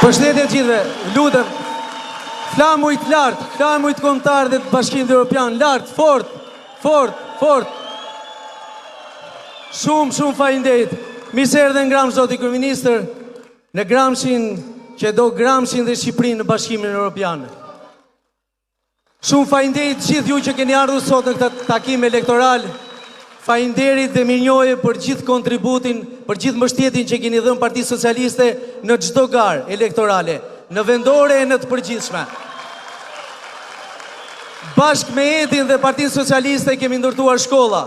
Përshëndetje të gjithëve, lutem. Flamujt lart, flamujt kombëtar dhe të Bashkimit Evropian lart, fort, fort, fort. Shumë, shumë faleminderit. Mirë se erdhe në Gramsh zoti kryeministër, në Gramshin që do Gramshin dhe Shqipërinë në Bashkimin Evropian. Shumë faleminderit të gjithë ju që keni ardhur sot në këtë takim elektoral. Faleminderit dhe mirënjohje për gjithë kontributin, për gjithë mbështetjen që keni dhënë Partisë Socialiste në çdo garë elektorale, në vendore e në të përgjithshme. Bashkë me Edin dhe Partinë Socialiste kemi ndërtuar shkolla.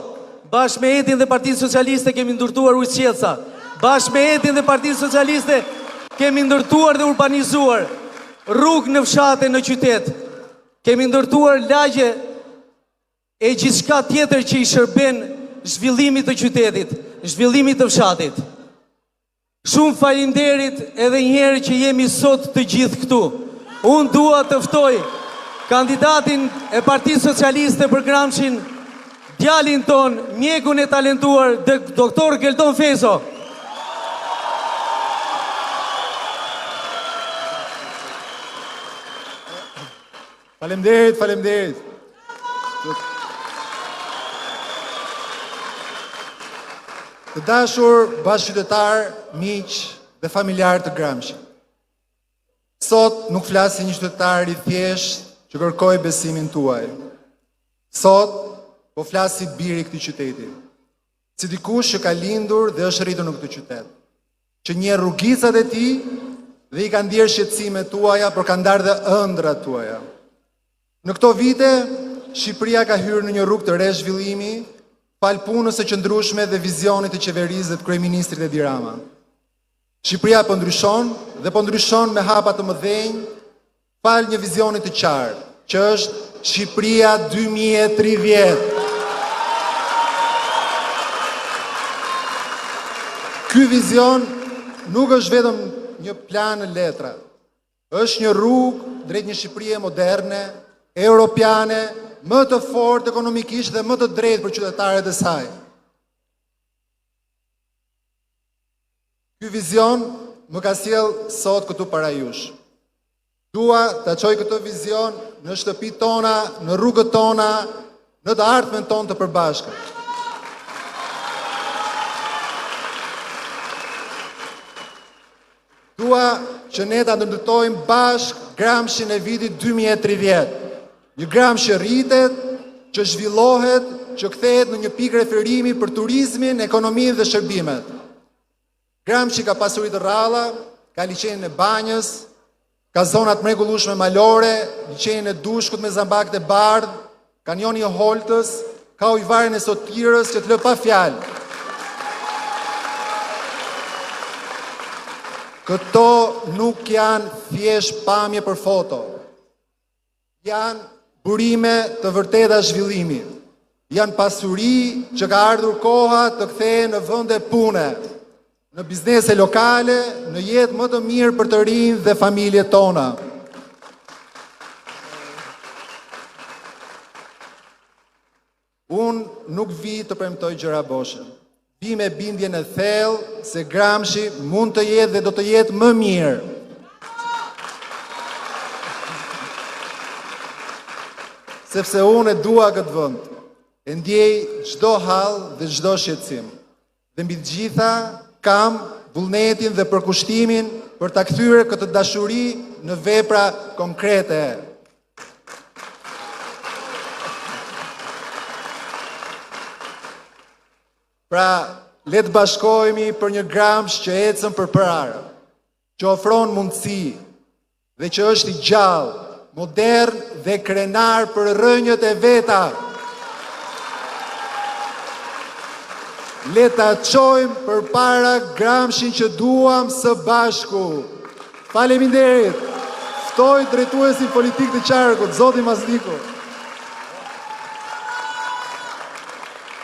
Bashkë me Edin dhe Partinë Socialiste kemi ndërtuar ujësjellësa. Bashkë me Edin dhe Partinë Socialiste kemi ndërtuar dhe urbanizuar rrugë në fshat e në qytet. Kemi ndërtuar lagje e gjithçka tjetër që i shërben zhvillimit të qytetit, zhvillimit të fshatit. Shumë faleminderit edhe një herë që jemi sot të gjithë këtu. Unë dua të ftoj kandidatin e Partisë Socialiste për Gramshin, djalin tonë, mjekun e talentuar, doktor Geldon Fejzo. Faleminderit, faleminderit. Të dashur bashkëqytetarë, miq dhe familjarë të Gramshit. Sot nuk flas si një qytetar i thjeshtë që kërkoj besimin tuaj. Sot po flas si biri i këtij qyteti. Si dikush që ka lindur dhe është rritur në këtë qytet, që njeh rrugicat e tij dhe i ka ndjerë shqetësimet tuaja, por ka ndarë dhe ëndrrat tuaja. Në këto vite, Shqipëria ka hyrë në një rrugë të re zhvillimi, falë punës së qëndrueshme dhe vizionit të qeverisë dhe të kryeministrit Edi Rama. Shqipëria po ndryshon dhe po ndryshon me hapa të mëdhenj, falë një vizioni të qartë, që është Shqipëria 2030. Ky vizion nuk është vetëm një plan në letra, është një rrugë drejt një Shqipërie moderne, europiane, më të fortë ekonomikisht dhe më të drejtë për qytetarët e saj. Ky vizion më ka sjellë sot këtu para jush. Dua ta çoj këtë vizion në shtëpitë tona, në rrugët tona, në të ardhmen tonë të përbashkët. Dua që ne ta ndërtojmë bashkë Gramshin e vitit 2030. Një Gramsh që rritet, që zhvillohet, që kthehet në një pikë referimi për turizmin, ekonominë dhe shërbimet. Gramshi ka pasuri të rralla, ka liqenin e Banjës, ka zona të mrekullueshme malore, liqenin e Dushkut me zambakët e bardhë, kanioni i Holtës, ka ujëvarën e Sotirës që të lë pa fjalë. Këto nuk janë thjesht pamje për foto. Janë burime të vërteta zhvillimi. Janë pasuri që ka ardhur koha të kthehen në vende pune, në biznese lokale, në jetë më të mirë për të rinjtë dhe familjet tona. Unë nuk vij të premtoj gjëra boshe. Vij me bindjen e thellë se Gramshi mund të jetë dhe do të jetë më mirë. Sepse unë e dua këtë vend. E ndjej çdo hall dhe çdo shqetësim. Dhe mbi të gjitha kam vullnetin dhe përkushtimin për ta kthyer këtë dashuri në vepra konkrete. Pra, le të bashkohemi për një Gramsh që ecën përpara, që ofron mundësi dhe që është i gjallë, modern dhe krenar për rrënjët e veta. Le ta çojmë përpara Gramshin që duam së bashku. Faleminderit! Ftoj drejtuesin politik të qarkut, zotin Mazniku.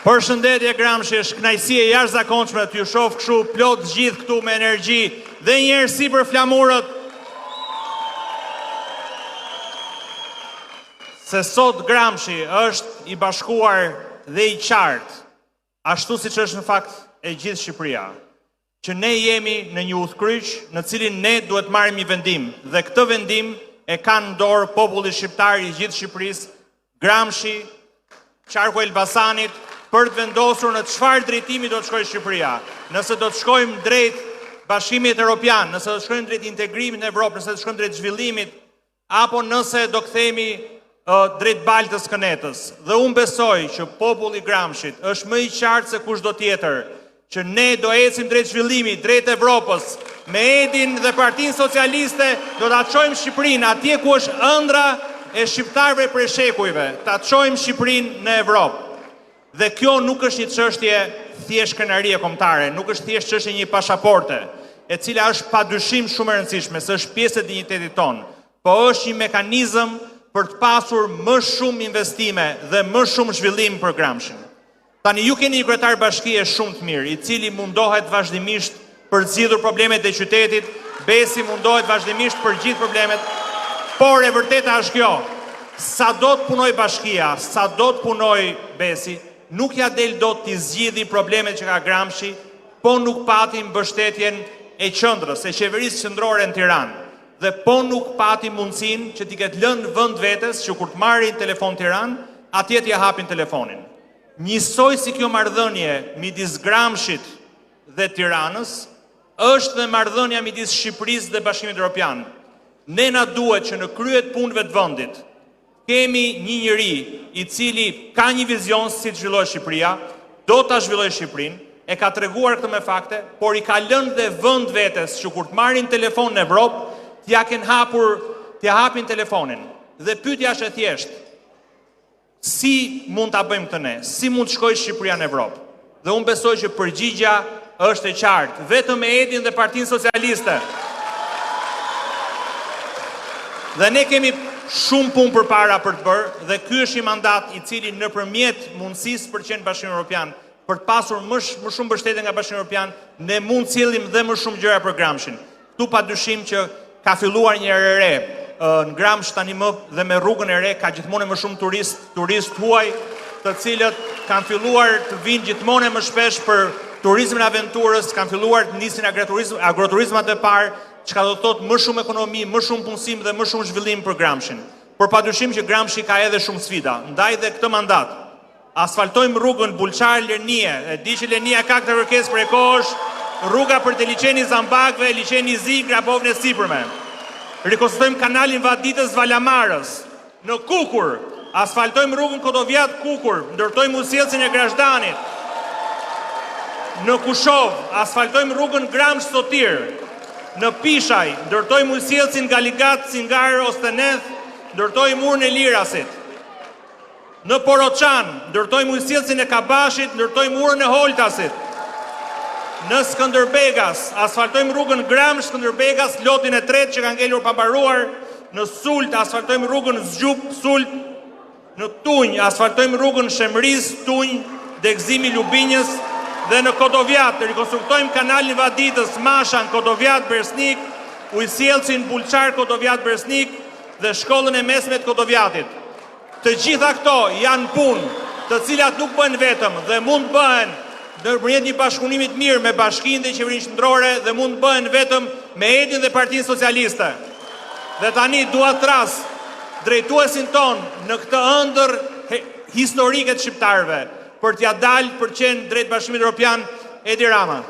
Përshëndetje Gramshi, është kënaqësi e jashtëzakonshme t'ju shoh kështu plot të gjithë këtu me energji dhe një herë sipër flamurët. Se sot Gramshi është i bashkuar dhe i qartë, ashtu siç është në fakt e gjithë Shqipëria. që ne jemi në një udhëkryq në të cilin ne duhet të marrim një vendim dhe këtë vendim e ka në dorë populli shqiptar i gjithë Shqipërisë, Gramshi, qarku i Elbasanit, për të vendosur në çfarë drejtimi do të shkojë Shqipëria. Nëse do të shkojmë drejt Bashkimit Europian, nëse do të shkojmë drejt integrimit në Evropë, nëse do të shkojmë drejt zhvillimit apo nëse do kthehemi drejt baltës së kënetës. Dhe unë besoj që populli i Gramshit është më i qartë se kushdo tjetër, që ne do ecim drejt zhvillimit, drejt Evropës, me Edin dhe Partinë Socialiste do ta çojmë Shqipërinë atje ku është ëndrra e shqiptarëve prej shekujve, ta çojmë Shqipërinë në Evropë. Dhe kjo nuk është një çështje thjesht krenarie kombëtare, nuk është thjesht çështje e një pashaporte, e cila është padyshim shumë e rëndësishme, se është pjesë e dinjitetit tonë, po është një mekanizëm për të pasur më shumë investime dhe më shumë zhvillim për Gramshin. Tani ju keni një kryetar bashkie shumë të mirë, i cili mundohet vazhdimisht për të zgjidhur problemet e qytetit, Besi mundohet vazhdimisht për gjithë problemet, por e vërteta është kjo, sado të punojë bashkia, sado të punojë Besi, nuk ia del dot t'i zgjidhi problemet që ka Gramshi, po nuk pati mbështetjen e qendrës, e qeverisë qendrore në Tiranë. Dhe po nuk pati mundësinë që t'i ketë lënë vend vetes që kur të marrin telefon në Tiranë, atje t'ia hapin telefonin. Njësoj si kjo marrëdhënie midis Gramshit dhe Tiranës, është dhe marrëdhënia midis Shqipërisë dhe Bashkimit Evropian. Ne na duhet që në krye të punëve të vendit kemi një njeri i cili ka një vizion si të zhvillohet Shqipëria, do ta zhvillojë Shqipërinë, e ka treguar këtë me fakte, por i ka lënë dhe vend vetes që kur të marrin telefon në Evropë, t'ia kenë hapur, t'ia hapin telefonin. Dhe pyetja është e thjeshtë. Si mund ta bëjmë këtë ne? Si mund të shkojë Shqipëria në Evropë? Dhe unë besoj që përgjigja është e qartë, vetëm me Edin dhe Partinë Socialiste. Dhe ne kemi shumë punë përpara për të bërë dhe ky është një mandat i cili nëpërmjet mundësisë për të qenë në Bashkimin Evropian, për të pasur më më shumë mbështetje nga Bashkimi Evropian, ne mund të sjellim dhe më shumë gjëra për Gramshin. Këtu padyshim që ka filluar një erë e re. Në Gramsh tani më dhe me rrugën e re ka gjithmonë më shumë turistë, turistë huaj, të cilët kanë filluar të vinë gjithmonë më shpesh për turizmin e aventurës, kanë filluar të nisin agroturizm, agroturizmat e parë, çka do të thotë më shumë ekonomi, më shumë punësim dhe më shumë zhvillim për Gramshin. Por padyshim që Gramshi ka edhe shumë sfida, ndaj dhe këtë mandat Asfaltojmë rrugën Bulçar-Lernie, e di që Lernia ka këtë kërkesë prej kohësh, rruga për te liqeni i Zambakëve, liqeni i Zi, Grabovën e Sipërme. Rikonstruktojmë kanalin vaditës Valamarës. Në Kukur, asfaltojmë rrugën Kodovjat-Kukur, ndërtojmë ujësjellësin e Grazhdanit. Në Kushovë, asfaltojmë rrugën Gramsh-Sotir. Në Pishaj, ndërtojmë ujësjellësin Galigat-Cingar Osteneth, ndërtojmë urën e Lirasit. Në Poroçan, ndërtojmë ujësjellësin e Kabashit, ndërtojmë urën e Holtasit. Në Skënderbegas, asfaltojmë rrugën Gramsh Skënderbegas, lotin e tretë që ka ngelur pa mbaruar. Në Sult, asfaltojmë rrugën Zgjup Sult. Në Tunj, asfaltojmë rrugën Shemriz Tunj, Degëzimi Lubinjës dhe në Kodovjat, rikonstruktojmë kanalin vaditës Masha në Kodovjat Bersnik, ujësjellësin Bulçar Kodovjat Bersnik dhe shkollën e mesme të Kodovjatit. Të gjitha këto janë punë, të cilat nuk bëhen vetëm dhe mund të bëhen nëpërmjet një bashkëpunimi të mirë me bashkinë dhe qeverinë qendrore dhe mund të bëhen vetëm me Edin dhe Partinë Socialiste. Dhe tani dua të thërras drejtuesin tonë në këtë ëndërr historike të shqiptarëve, për t'ia dalë për të qenë drejt Bashkimit Evropian, Edi Rama.